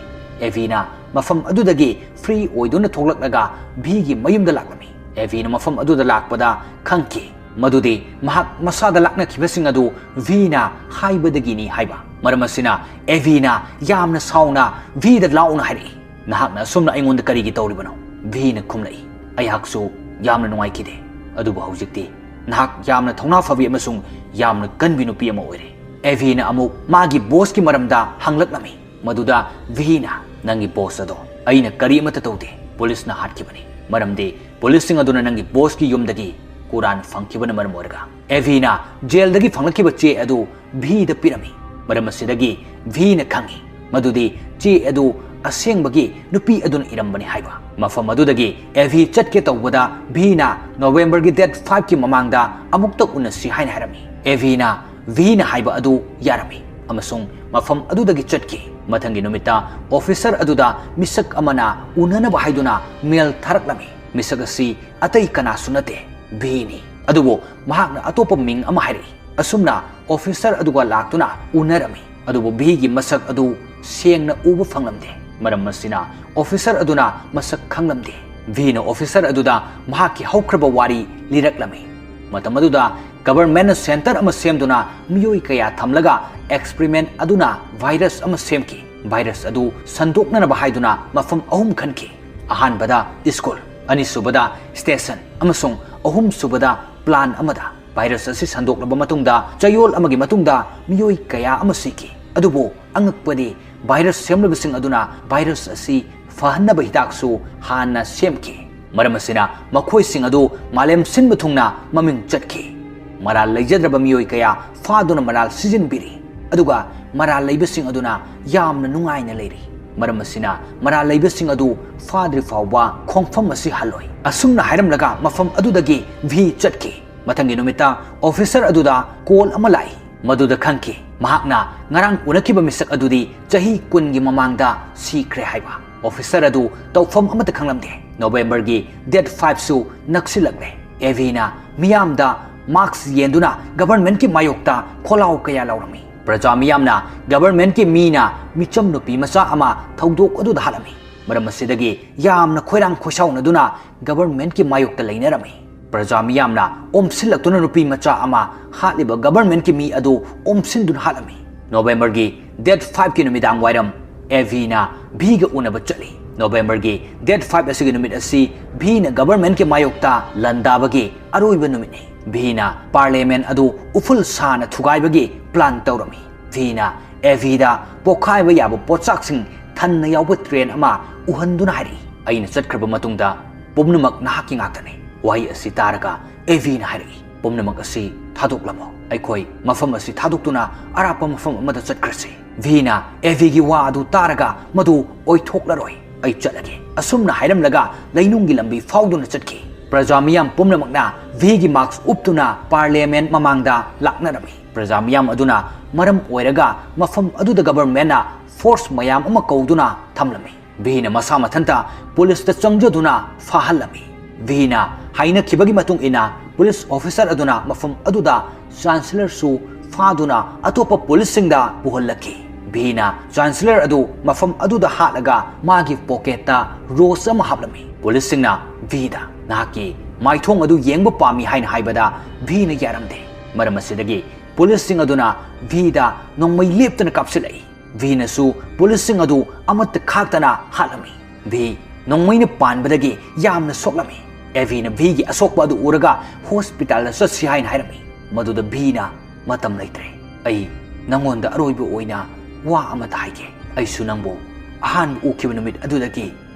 ꯑꯦꯚꯤꯅ ꯃꯐꯝ ꯑꯗꯨꯗꯒꯤ free ꯑꯣꯏꯗꯨꯅ ꯊꯣꯛꯂꯛꯂꯒ ꯚꯤꯒꯤ ꯃꯌꯨꯝꯗ ꯂꯥꯛꯂꯝꯃꯤ꯫ ꯑꯦꯚꯤꯅ ꯃꯐꯝ ꯑꯗꯨꯗ ꯂꯥꯛꯄꯗ ꯈꯪꯈꯤ ꯃꯗꯨꯗꯤ ꯃꯍꯥꯛ ꯃꯁꯥꯗ ꯂꯥꯛꯅꯈꯤꯕꯁꯤꯡ ꯑꯗꯨ ꯚꯤꯅ ꯍꯥꯏꯕꯗꯒꯤꯅꯤ ꯍꯥꯏꯕ꯫ ꯃꯔꯝ ꯑꯁꯤꯅ ꯑꯦꯚꯤꯅ ꯌꯥꯝꯅ ꯁꯥꯎꯅ ꯚꯤꯗ ꯂꯥꯎꯅ ꯍꯥꯏꯔꯛꯏ, "ꯅꯍꯥꯛꯅ ꯑꯁꯨꯝꯅ ꯑꯩꯉꯣꯟꯗ ꯀꯔꯤꯒꯤ ꯇꯧꯔꯤꯕꯅꯣ?" ꯚꯤꯅ ꯈꯨꯝꯂꯛꯏ, "ꯑꯩꯍꯥꯛꯁꯨ ꯌꯥꯝꯅ ꯅꯨꯡꯉꯥꯏꯈꯤꯗꯦ, ꯑꯗꯨꯕꯨ ꯍꯧꯖꯤꯛꯇꯤ ꯅꯍꯥꯛ ꯌꯥꯝꯅ ꯊꯧꯅꯥ ꯐꯕꯤ ꯑꯃꯁꯨꯡ ꯌꯥꯝꯅ ꯀꯟꯕꯤ ꯅꯨꯄꯤ ꯑꯃ ꯑꯣꯏꯔꯦ꯫" ꯑꯦꯚꯤꯅ ꯑꯃꯨꯛ ꯃꯥꯒꯤ bossꯀꯤ ꯃꯔꯝꯗ ꯍꯪꯂꯛꯂꯝꯃꯤ꯫ ꯃꯗꯨꯗ ꯚꯤꯅ, "ꯅꯪꯒꯤ boss ꯑꯗꯣ ꯑꯩꯅ ꯀꯔꯤꯃꯠꯇ ꯇꯧꯗꯦ, ꯄꯨꯂꯤꯁꯅ ꯍꯥꯠꯈꯤꯕꯅꯤ, ꯃꯔꯝꯗꯤ ꯄꯨꯂꯤꯁꯁꯤꯡ ꯑꯗꯨꯅ ꯅꯪꯒꯤ bossꯀꯤ ꯌꯨꯝꯗꯒꯤ ꯀꯨꯔꯥꯟ ꯐꯪꯈꯤꯕꯅ ꯃꯔꯝ ꯑꯣꯏꯔꯒ꯫" ꯑꯦꯚꯤꯅ ꯖꯦꯜꯗꯒꯤ ꯐꯪꯂꯛꯈꯤꯕ ꯆꯦ ꯑꯗꯨ ꯚꯤꯗ ꯄꯤꯔꯝꯃꯤ꯫ ꯃꯔꯝ ꯑꯁꯤꯗꯒꯤ ꯚꯤꯅ ꯈꯪꯉꯤ ꯃꯗꯨꯗꯤ ꯆꯦ ꯑꯗꯨ ꯑꯁꯦꯡꯕꯒꯤ ꯅꯨꯄꯤ ꯑꯗꯨꯅ ꯏꯔꯝꯕꯅꯤ ꯍꯥꯏꯕ꯫ ꯃꯐꯝ ꯑꯗꯨꯗꯒꯤ ꯑꯦꯚꯤ ꯆꯠꯀꯦ ꯇꯧꯕꯗ ꯚꯤꯅ Novemberꯒꯤ date fiveꯀꯤ ꯃꯃꯥꯡꯗ ꯑꯃꯨꯛꯇ ꯎꯅꯁꯤ ꯍꯥꯏꯅ ꯍꯥꯏꯔꯝꯃꯤ꯫ ꯑꯦꯚꯤꯅ ꯚꯤꯅ ꯍꯥꯏꯕ ꯑꯗꯨ ꯌꯥꯔꯝꯃꯤ ꯑꯃꯁꯨꯡ ꯃꯐꯝ ꯑꯗꯨꯗꯒꯤ ꯆꯠꯈꯤ꯫ ꯃꯊꯪꯒꯤ ꯅꯨꯃꯤꯠꯇ officer ꯑꯗꯨꯗ ꯃꯤꯁꯛ ꯑꯃꯅ ꯎꯅꯅꯕ ꯍꯥꯏꯗꯨꯅ mail ꯊꯥꯔꯛꯂꯝꯃꯤ꯫ ꯃꯤꯁꯛ ꯑꯁꯤ ꯑꯇꯩ ꯀꯅꯥꯁꯨ ꯅꯠꯇꯦ, ꯚꯤꯅꯤ꯫ ꯑꯗꯨꯕꯨ ꯃꯍꯥꯛꯅ ꯑꯇꯣꯞꯄ ꯃꯤꯡ ꯑꯃ ꯍꯥꯏꯔꯛꯏ꯫ ꯑꯁꯨꯝꯅ officer ꯑꯗꯨꯒ ꯂꯥꯛꯇꯨꯅ ꯎꯅꯔꯝꯃꯤ꯫ ꯑꯗꯨꯕꯨ ꯚꯤꯒꯤ ꯃꯁꯛ ꯑꯗꯨ ꯁꯦꯡꯅ ꯎꯕ ꯐꯪꯂꯝꯗꯦ꯫ ꯃꯔꯝ ꯑꯁꯤꯅ officer ꯑꯗꯨꯅ ꯃꯁꯛ ꯈꯪꯂꯝꯗꯦ꯫ ꯚꯤꯅ officer ꯑꯗꯨꯗ ꯃꯍꯥꯛꯀꯤ ꯍꯧꯈ꯭ꯔꯕ ꯋꯥꯔꯤ ꯂꯤꯔꯛꯂꯝꯃꯤ꯫ ꯃꯇꯝ ꯑꯗꯨꯗ governmentꯅ center ꯑꯃ ꯁꯦꯝꯗꯨꯅ ꯃꯤꯑꯣꯏ ꯀꯌꯥ ꯊꯝꯂꯒ experiment ꯑꯗꯨꯅ virus ꯑꯃ ꯁꯦꯝꯈꯤ꯫ Virus ꯑꯗꯨ ꯁꯟꯗꯣꯛꯅꯅꯕ ꯍꯥꯏꯗꯨꯅ ꯃꯐꯝ ꯑꯍꯨꯝ ꯈꯟꯈꯤ꯫ ꯑꯍꯥꯟꯕꯗ school, ꯑꯅꯤꯁꯨꯕꯗ station ꯑꯃꯁꯨꯡ ꯑꯍꯨꯝꯁꯨꯕꯗ plant ꯑꯃꯗ꯫ Virus ꯑꯁꯤ ꯁꯟꯗꯣꯛꯂꯕ ꯃꯇꯨꯡꯗ ꯆꯌꯣꯜ ꯑꯃꯒꯤ ꯃꯇꯨꯡꯗ ꯃꯤꯑꯣꯏ ꯀꯌꯥ ꯑꯃ ꯁꯤꯈꯤ꯫ ꯑꯗꯨꯕꯨ ꯑꯉꯛꯄꯗꯤ virus ꯁꯦꯝꯂꯕꯁꯤꯡ ꯑꯗꯨꯅ virus ꯑꯁꯤ ꯐꯍꯟꯅꯕ ꯍꯤꯗꯥꯛꯁꯨ ꯍꯥꯟꯅ ꯁꯦꯝꯈꯤ꯫ ꯃꯔꯝ ꯑꯁꯤꯅ ꯃꯈꯣꯏꯁꯤꯡ ꯑꯗꯨ ꯃꯥꯂꯦꯝ ꯁꯤꯟꯕ ꯊꯨꯡꯅ ꯃꯃꯤꯡ ꯆꯠꯈꯤ꯫ ꯃꯔꯥꯜ ꯂꯩꯖꯗ꯭ꯔꯕ ꯃꯤꯑꯣꯏ ꯀꯌꯥ ꯐꯥꯗꯨꯅ ꯃꯔꯥꯜ ꯁꯤꯖꯤꯟꯕꯤꯔꯤ, ꯑꯗꯨꯒ ꯃꯔꯥꯜ ꯂꯩꯕꯁꯤꯡ ꯑꯗꯨꯅ ꯌꯥꯝꯅ ꯅꯨꯡꯉꯥꯏꯅ ꯂꯩꯔꯤ꯫ ꯃꯔꯝ ꯑꯁꯤꯅ ꯃꯔꯥꯜ ꯂꯩꯕꯁꯤꯡ ꯑꯗꯨ ꯐꯥꯗ꯭ꯔꯤ ꯐꯥꯎꯕ ꯈꯣꯡꯐꯝ ꯑꯁꯤ ꯍꯜꯂꯣꯏ꯫ ꯑꯁꯨꯝꯅ ꯍꯥꯏꯔꯝꯂꯒ ꯃꯐꯝ ꯑꯗꯨꯗꯒꯤ ꯚꯤ ꯆꯠꯈꯤ꯫ ꯃꯊꯪꯒꯤ ꯅꯨꯃꯤꯠꯇ officer ꯑꯗꯨꯗ call ꯑꯃ ꯂꯥꯛꯏ꯫ ꯃꯗꯨꯗ ꯈꯪꯈꯤ ꯃꯍꯥꯛꯅ ꯉꯔꯥꯡ ꯎꯅꯈꯤꯕ ꯃꯤꯁꯛ ꯑꯗꯨꯗꯤ ꯆꯍꯤ ꯀꯨꯟꯒꯤ ꯃꯃꯥꯡꯗ ꯁꯤꯈ꯭ꯔꯦ ꯍꯥꯏꯕ꯫ Officer ꯑꯗꯨ ꯇꯧꯐꯝ ꯑꯃꯠꯇ ꯈꯪꯂꯝꯗꯦ꯫ Novemberꯒꯤ date fiveꯁꯨ ꯅꯛꯁꯤꯜꯂꯛꯂꯦ꯫ ꯑꯦꯚꯤꯅ ꯃꯤꯌꯥꯝꯗ mask ꯌꯦꯟꯗꯨꯅ governmentꯀꯤ ꯃꯥꯌꯣꯛꯇ ꯈꯣꯜꯂꯥꯎ ꯀꯌꯥ ꯂꯥꯎꯔꯝꯃꯤ꯫ ꯄ꯭ꯔꯖꯥ ꯃꯤꯌꯥꯝꯅ governmentꯀꯤ ꯃꯤꯅ ꯃꯤꯆꯝ ꯅꯨꯄꯤ ꯃꯆꯥ ꯑꯃ ꯊꯧꯗꯣꯛ ꯑꯗꯨꯗ ꯍꯥꯠꯂꯝꯃꯤ꯫ ꯃꯔꯝ ꯑꯁꯤꯗꯒꯤ ꯌꯥꯝꯅ ꯈꯣꯏꯔꯥꯡ ꯈꯣꯏꯁꯥꯎꯅꯗꯨꯅ governmentꯀꯤ ꯃꯥꯌꯣꯛꯇ ꯂꯩꯅꯔꯝꯃꯤ꯫ ꯄ꯭ꯔꯖꯥ ꯃꯤꯌꯥꯝꯅ ꯑꯣꯝꯁꯤꯜꯂꯛꯇꯨꯅ ꯅꯨꯄꯤ ꯃꯆꯥ ꯑꯃ ꯍꯥꯠꯂꯤꯕ governmentꯀꯤ ꯃꯤ ꯑꯗꯨ ꯑꯣꯝꯁꯤꯟꯗꯨꯅ ꯍꯥꯠꯂꯝꯃꯤ꯫ Novemberꯒꯤ date fiveꯀꯤ ꯅꯨꯃꯤꯗꯥꯡ ꯋꯥꯏꯔꯝ ꯑꯦꯚꯤꯅ ꯚꯤꯒ ꯎꯅꯕ ꯆꯠꯂꯤ꯫ Novemberꯒꯤ date five ꯑꯁꯤꯒꯤ ꯅꯨꯃꯤꯠ ꯑꯁꯤ ꯚꯤꯅ governmentꯀꯤ ꯃꯥꯌꯣꯛꯇ ꯂꯥꯟꯗꯥꯕꯒꯤ ꯑꯔꯣꯏꯕ ꯅꯨꯃꯤꯠꯅꯤ꯫ ꯚꯤꯅ parliament ꯑꯗꯨ ꯎꯐꯨꯜ ꯁꯥꯅ ꯊꯨꯒꯥꯏꯕꯒꯤ plan ꯇꯧꯔꯝꯃꯤ꯫ ꯚꯤꯅ ꯑꯦꯚꯤꯗ ꯄꯣꯈꯥꯏꯕ ꯌꯥꯕ ꯄꯣꯠꯁꯛꯁꯤꯡ ꯊꯟꯅ ꯌꯥꯎꯕ train ꯑꯃ ꯎꯍꯟꯗꯨꯅ ꯍꯥꯏꯔꯛꯏ, "ꯑꯩꯅ ꯆꯠꯈ꯭ꯔꯕ ꯃꯇꯨꯡꯗ ꯄꯨꯝꯅꯃꯛ ꯅꯍꯥꯛꯀꯤ ꯉꯥꯛꯇꯅꯤ꯫" ꯋꯥꯍꯩ ꯑꯁꯤ ꯇꯥꯔꯒ ꯑꯦꯚꯤꯅ ꯍꯥꯏꯔꯛꯏ, "ꯄꯨꯝꯅꯃꯛ ꯑꯁꯤ ꯊꯥꯗꯣꯛꯂꯝꯃꯣ꯫ ꯑꯩꯈꯣꯏ ꯃꯐꯝ ꯑꯁꯤ ꯊꯥꯗꯣꯛꯇꯨꯅ ꯑꯔꯥꯞꯄ ꯃꯐꯝ ꯑꯃꯗ ꯆꯠꯈ꯭ꯔꯁꯤ꯫" ꯚꯤꯅ ꯑꯦꯚꯤꯒꯤ ꯋꯥ ꯑꯗꯨ ꯇꯥꯔꯒ, "ꯃꯗꯨ ꯑꯣꯏꯊꯣꯛꯂꯔꯣꯏ꯫ ꯑꯩ ꯆꯠꯂꯒꯦ꯫" ꯑꯁꯨꯝꯅ ꯍꯥꯏꯔꯝꯂꯒ ꯂꯩꯅꯨꯡꯒꯤ ꯂꯝꯕꯤ ꯐꯥꯎꯗꯨꯅ ꯆꯠꯈꯤ꯫ ꯄ꯭ꯔꯖꯥ ꯃꯤꯌꯥꯝ ꯄꯨꯝꯅꯃꯛꯅ ꯚꯤꯒꯤ ꯃꯥꯛꯁ ꯎꯞꯇꯨꯅ ꯄꯥꯔꯂꯤꯌꯥꯃꯦꯟ ꯃꯃꯥꯡꯗ ꯂꯥꯛꯅꯔꯝꯃꯤ꯫ ꯄ꯭ꯔꯖꯥ ꯃꯤꯌꯥꯝ ꯑꯗꯨꯅ ꯃꯔꯝ ꯑꯣꯏꯔꯒ ꯃꯐꯝ ꯑꯗꯨꯗ ꯒꯕꯔꯃꯦꯟꯅ ꯐꯣꯔꯁ ꯃꯌꯥꯝ ꯑꯃ ꯀꯧꯗꯨꯅ ꯊꯝꯂꯝꯃꯤ꯫ ꯚꯤꯅ ꯃꯁꯥ ꯃꯊꯟꯇ ꯄꯨꯂꯤꯁꯇ ꯆꯪꯖꯗꯨꯅ ꯐꯥꯍꯜꯂꯝꯃꯤ꯫ ꯚꯤꯅ ꯍꯥꯏꯅꯈꯤꯕꯒꯤ ꯃꯇꯨꯡ ꯏꯟꯅ ꯄꯨꯂꯤꯁ ꯑꯣꯐꯤꯁꯔ ꯑꯗꯨꯅ ꯃꯐꯝ ꯑꯗꯨꯗ ꯆꯥꯟꯁꯦꯂꯔꯁꯨ ꯐꯥꯗꯨꯅ ꯑꯇꯣꯞꯄ ꯄꯨꯂꯤꯁꯁꯤꯡꯗ ꯄꯨꯍꯜꯂꯛꯈꯤ꯫ ꯚꯤꯅ ꯆꯥꯟꯁꯦꯂꯔ ꯑꯗꯨ ꯃꯐꯝ ꯑꯗꯨꯗ ꯍꯥꯠꯂꯒ ꯃꯥꯒꯤ ꯄꯣꯀꯦꯠꯇ ꯔꯣꯁ ꯑꯃ ꯍꯥꯞꯂꯝꯃꯤ꯫ ꯄꯨꯂꯤꯁꯁꯤꯡꯅ ꯚꯤꯗ, "ꯅꯍꯥꯛꯀꯤ ꯃꯥꯏꯊꯣꯡ ꯑꯗꯨ ꯌꯦꯡꯕ ꯄꯥꯝꯃꯤ" ꯍꯥꯏꯅ ꯍꯥꯏꯕꯗ ꯚꯤꯅ ꯌꯥꯔꯝꯗꯦ꯫ ꯃꯔꯝ ꯑꯁꯤꯗꯒꯤ ꯄꯨꯂꯤꯁꯁꯤꯡ ꯑꯗꯨꯅ ꯚꯤꯗ ꯅꯣꯡꯃꯩ ꯂꯦꯞꯇꯅ ꯀꯥꯞꯁꯤꯜꯂꯛꯏ꯫ ꯚꯤꯅꯁꯨ ꯄꯨꯂꯤꯁꯁꯤꯡ ꯑꯗꯨ ꯑꯃꯠꯇ ꯈꯥꯛꯇꯅ ꯍꯥꯠꯂꯝꯃꯤ꯫ ꯚꯤ ꯅꯣꯡꯃꯩꯅ ꯄꯥꯟꯕꯗꯒꯤ ꯌꯥꯝꯅ ꯁꯣꯛꯂꯝꯃꯤ꯫ ꯑꯦꯚꯤꯅ ꯚꯤꯒꯤ ꯑꯁꯣꯛꯄ ꯑꯗꯨ ꯎꯔꯒ ꯍꯣꯁꯄꯤꯇꯥꯜꯗ ꯆꯠꯁꯤ ꯍꯥꯏꯅ ꯍꯥꯏꯔꯝꯃꯤ꯫ ꯃꯗꯨꯗ ꯚꯤꯅ, "ꯃꯇꯝ ꯂꯩꯇ꯭ꯔꯦ꯫ ꯑꯩ ꯅꯪꯉꯣꯟꯗ ꯑꯔꯣꯏꯕ ꯑꯣꯏꯅ ꯋꯥ ꯑꯃꯇ ꯍꯥꯏꯒꯦ꯫ ꯑꯩꯁꯨ ꯅꯪꯕꯨ ꯑꯍꯥꯟꯕ ꯎꯈꯤꯕ ꯅꯨꯃꯤꯠ ꯑꯗꯨꯗꯒꯤ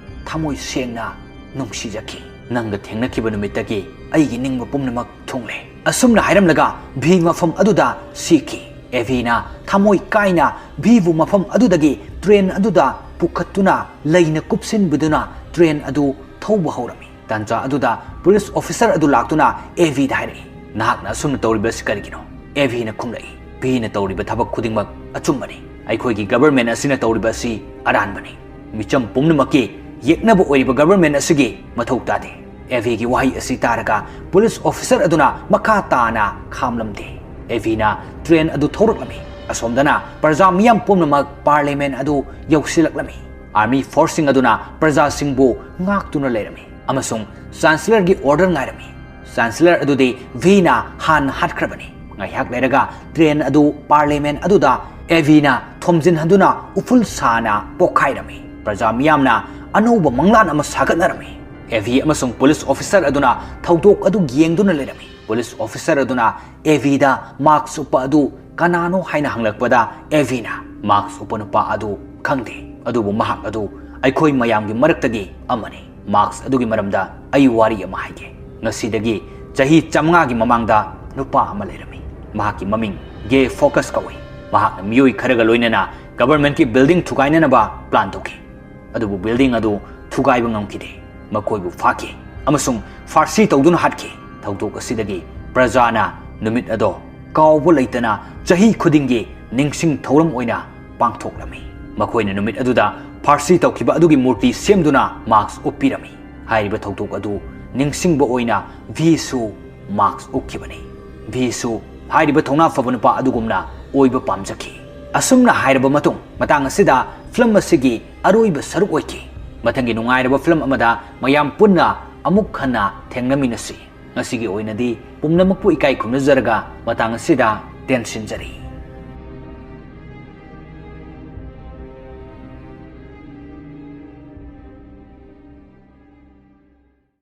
ꯊꯃꯣꯏ ꯁꯦꯡꯅ ꯅꯨꯡꯁꯤꯖꯈꯤ꯫ ꯅꯪꯒ ꯊꯦꯡꯅꯈꯤꯕ ꯅꯨꯃꯤꯠꯇꯒꯤ ꯑꯩꯒꯤ ꯅꯤꯡꯕ ꯄꯨꯝꯅꯃꯛ ꯊꯨꯡꯂꯦ"꯫ ꯑꯁꯨꯝꯅ ꯍꯥꯏꯔꯝꯂꯒ ꯚꯤ ꯃꯐꯝ ꯑꯗꯨꯗ ꯁꯤꯈꯤ꯫ ꯑꯦꯚꯤꯅ ꯊꯃꯣꯏ ꯀꯥꯏꯅ ꯚꯤꯕꯨ ꯃꯐꯝ ꯑꯗꯨꯗꯒꯤ ꯇ꯭ꯔꯦꯟ ꯑꯗꯨꯗ ꯄꯨꯈꯠꯇꯨꯅ ꯂꯩꯅ ꯀꯨꯞꯁꯤꯟꯕꯗꯨꯅ ꯇ꯭ꯔꯦꯟ ꯑꯗꯨ ꯊꯧꯕ ꯍꯧꯔꯝꯃꯤ꯫ ꯇꯥꯟꯖꯥ ꯑꯗꯨꯗ ꯄꯨꯂꯤꯁ ꯑꯣꯐꯤꯁꯔ ꯑꯗꯨ ꯂꯥꯛꯇꯨꯅ ꯑꯦꯚꯤꯗ ꯍꯥꯏꯔꯛꯏ, "ꯅꯍꯥꯛꯅ ꯑꯁꯨꯝꯅ ꯇꯧꯔꯤꯕ ꯑꯁꯤ ꯀꯔꯤꯒꯤꯅꯣ?" ꯑꯦꯚꯤꯅ ꯈꯨꯝꯂꯛꯏ, "ꯚꯤꯅ ꯇꯧꯔꯤꯕ ꯊꯕꯛ ꯈꯨꯗꯤꯡꯃꯛ ꯑꯆꯨꯝꯕꯅꯤ꯫ ꯑꯩꯈꯣꯏꯒꯤ ꯒꯕꯔꯃꯦꯟ ꯑꯁꯤꯅ ꯇꯧꯔꯤꯕ ꯑꯁꯤ ꯑꯔꯥꯟꯕꯅꯤ꯫ ꯃꯤꯆꯝ ꯄꯨꯝꯅꯃꯛꯀꯤ ꯌꯦꯛꯅꯕ ꯑꯣꯏꯔꯤꯕ ꯒꯕꯔꯃꯦꯟ ꯑꯁꯤꯒꯤ ꯃꯊꯧ ꯇꯥꯗꯦ"꯫ ꯑꯦꯚꯤꯒꯤ ꯋꯥꯍꯩ ꯑꯁꯤ ꯇꯥꯔꯒ ꯄꯨꯂꯤꯁ ꯑꯣꯐꯤꯁꯔ ꯑꯗꯨꯅ ꯃꯈꯥ ꯇꯥꯅ ꯈꯥꯝꯂꯝꯗꯦ꯫ ꯑꯦꯚꯤꯅ ꯇ꯭ꯔꯦꯟ ꯑꯗꯨ ꯊꯧꯔꯛꯂꯝꯃꯤ꯫ ꯑꯁꯣꯝꯗꯅ ꯄ꯭ꯔꯖꯥ ꯃꯤꯌꯥꯝ ꯄꯨꯝꯅꯃꯛ ꯄꯥꯔꯂꯤꯌꯥꯃꯦꯟ ꯑꯗꯨ ꯌꯧꯁꯤꯜꯂꯛꯂꯝꯃꯤ꯫ ꯑꯥꯔꯃꯤ ꯐꯣꯔꯁꯁꯤꯡ ꯑꯗꯨꯅ ꯄ꯭ꯔꯖꯥꯁꯤꯡꯕꯨ ꯉꯥꯛꯇꯨꯅ ꯂꯩꯔꯝꯃꯤ ꯑꯃꯁꯨꯡ ꯆꯥꯟꯁꯦꯂꯔꯒꯤ ꯑꯣꯔꯗꯔ ꯉꯥꯏꯔꯝꯃꯤ꯫ ꯆꯥꯟꯁꯦꯂꯔ ꯑꯗꯨꯗꯤ ꯚꯤꯅ ꯍꯥꯟꯅ ꯍꯥꯠꯈ꯭ꯔꯕꯅꯤ꯫ ꯉꯥꯏꯍꯥꯛ ꯂꯩꯔꯒ ꯇ꯭ꯔꯦꯟ ꯑꯗꯨ ꯄꯥꯔꯂꯤꯌꯥꯃꯦꯟ ꯑꯗꯨꯗ ꯑꯦꯚꯤꯅ ꯊꯣꯝꯖꯤꯟꯍꯟꯗꯨꯅ ꯎꯐꯨꯜ ꯁꯥꯅ ꯄꯣꯈꯥꯏꯔꯝꯃꯤ꯫ ꯄ꯭ꯔꯖꯥ ꯃꯤꯌꯥꯝꯅ ꯑꯅꯧꯕ ꯃꯪꯂꯥꯟ ꯑꯃ ꯁꯥꯒꯠꯅꯔꯝꯃꯤ꯫ ꯑꯦꯚꯤ ꯑꯃꯁꯨꯡ ꯄꯨꯂꯤꯁ ꯑꯣꯐꯤꯁꯔ ꯑꯗꯨꯅ ꯊꯧꯗꯣꯛ ꯑꯗꯨ ꯌꯦꯡꯗꯨꯅ ꯂꯩꯔꯝꯃꯤ꯫ ꯄꯨꯂꯤꯁ ꯑꯣꯐꯤꯁꯔ ꯑꯗꯨꯅ ꯑꯦꯚꯤꯗ ꯃꯥꯛꯁ ꯎꯞꯄ ꯑꯗꯨ ꯀꯅꯥꯅꯣ ꯍꯥꯏꯅ ꯍꯪꯂꯛꯄꯗ, ꯑꯦꯚꯤꯅ, "ꯃꯥꯛꯁ ꯎꯞꯄ ꯅꯨꯄꯥ ꯑꯗꯨ ꯈꯪꯗꯦ, ꯑꯗꯨꯕꯨ ꯃꯍꯥꯛ ꯑꯗꯨ ꯑꯩꯈꯣꯏ ꯃꯌꯥꯝꯒꯤ ꯃꯔꯛꯇꯒꯤ ꯑꯃꯅꯤ꯫ ꯃꯥꯛꯁ ꯑꯗꯨꯒꯤ ꯃꯔꯝꯗ ꯑꯩ ꯋꯥꯔꯤ ꯑꯃ ꯍꯥꯏꯒꯦ꯫ ꯉꯁꯤꯗꯒꯤ ꯆꯍꯤ ꯆꯥꯃꯉꯥꯒꯤ ꯃꯃꯥꯡꯗ ꯅꯨꯄꯥ ꯑꯃ ꯂꯩꯔꯝꯃꯤ꯫ ꯃꯍꯥꯛꯀꯤ ꯃꯃꯤꯡ ꯒꯦ ꯐꯣꯀꯁ ꯀꯧꯏ꯫ ꯃꯍꯥꯛꯅ ꯃꯤꯑꯣꯏ ꯈꯔꯒ ꯂꯣꯏꯅꯅ ꯒꯕꯔꯃꯦꯟꯠꯀꯤ ꯕꯤꯜꯗꯤꯡ ꯊꯨꯒꯥꯏꯅꯅꯕ ꯄ꯭ꯂꯥꯟ ꯇꯧꯈꯤ꯫ ꯑꯗꯨꯕꯨ ꯕꯤꯜꯗꯤꯡ ꯑꯗꯨ ꯊꯨꯒꯥꯏꯕ ꯉꯝꯈꯤꯗꯦ꯫ ꯃꯈꯣꯏꯕꯨ ꯐꯥꯈꯤ꯫ ꯑꯃꯁꯨꯡ ꯐꯥꯔꯁꯤ ꯇꯧꯗꯨꯅ ꯍꯥꯠꯈꯤ꯫ ꯊꯧꯗꯣꯛ ꯑꯁꯤꯗꯒꯤ ꯄ꯭ꯔꯖꯥꯅ ꯅꯨꯃꯤꯠ ꯑꯗꯣ ꯀꯥꯎꯕ ꯂꯩꯇꯅ ꯆꯍꯤ ꯈꯨꯗꯤꯡꯒꯤ ꯅꯤꯡꯁꯤꯡ ꯊꯧꯔꯝ ꯑꯣꯏꯅ ꯄꯥꯡꯊꯣꯛꯂꯝꯃꯤ꯫ ꯃꯈꯣꯏꯅ ꯅꯨꯃꯤꯠ ꯑꯗꯨꯗ ꯐꯥꯔꯁꯤ ꯇꯧꯈꯤꯕ ꯑꯗꯨꯒꯤ ꯃꯨꯔꯇꯤ ꯁꯦꯝꯗꯨꯅ ꯃꯥꯛꯁ ꯎꯞꯄꯤꯔꯝꯃꯤ꯫ ꯍꯥꯏꯔꯤꯕ ꯊꯧꯗꯣꯛ ꯑꯗꯨ ꯅꯤꯡꯁꯤꯡꯕ ꯑꯣꯏꯅ ꯚꯤꯁꯨ ꯃꯥꯛꯁ ꯎꯞꯈꯤꯕꯅꯤ꯫ ꯚꯤꯁꯨ ꯍꯥꯏꯔꯤꯕ ꯊꯧꯅꯥ ꯐꯕ ꯅꯨꯄꯥ ꯑꯗꯨꯒꯨꯝꯅ ꯑꯣꯏꯕ ꯄꯥꯝꯖꯈꯤ꯫ ꯑꯁꯨꯝꯅ ꯍꯥꯏꯔꯕ ꯃꯇꯨꯡ, ꯃꯇꯥꯡ ꯑꯁꯤꯗ ꯐꯤꯂꯝ ꯑꯁꯤꯒꯤ ꯑꯔꯣꯏꯕ ꯁꯔꯨꯛ ꯑꯣꯏꯈꯤ꯫ ꯃꯊꯪꯒꯤ ꯅꯨꯡꯉꯥꯏꯔꯕ ꯐꯤꯂꯝ ꯑꯃꯗ ꯃꯌꯥꯝ ꯄꯨꯟꯅ ꯑꯃꯨꯛ ꯍꯟꯅ ꯊꯦꯡꯅꯃꯤꯟꯅꯁꯤ꯫ ꯉꯁꯤꯒꯤ ꯑꯣꯏꯅꯗꯤ ꯄꯨꯝꯅꯃꯛꯄꯨ ꯏꯀꯥꯏ ꯈꯨꯝꯅꯖꯔꯒ ꯃꯇꯥꯡ ꯑꯁꯤꯗ ꯇꯦꯟꯁꯤꯟꯖꯔꯤ꯫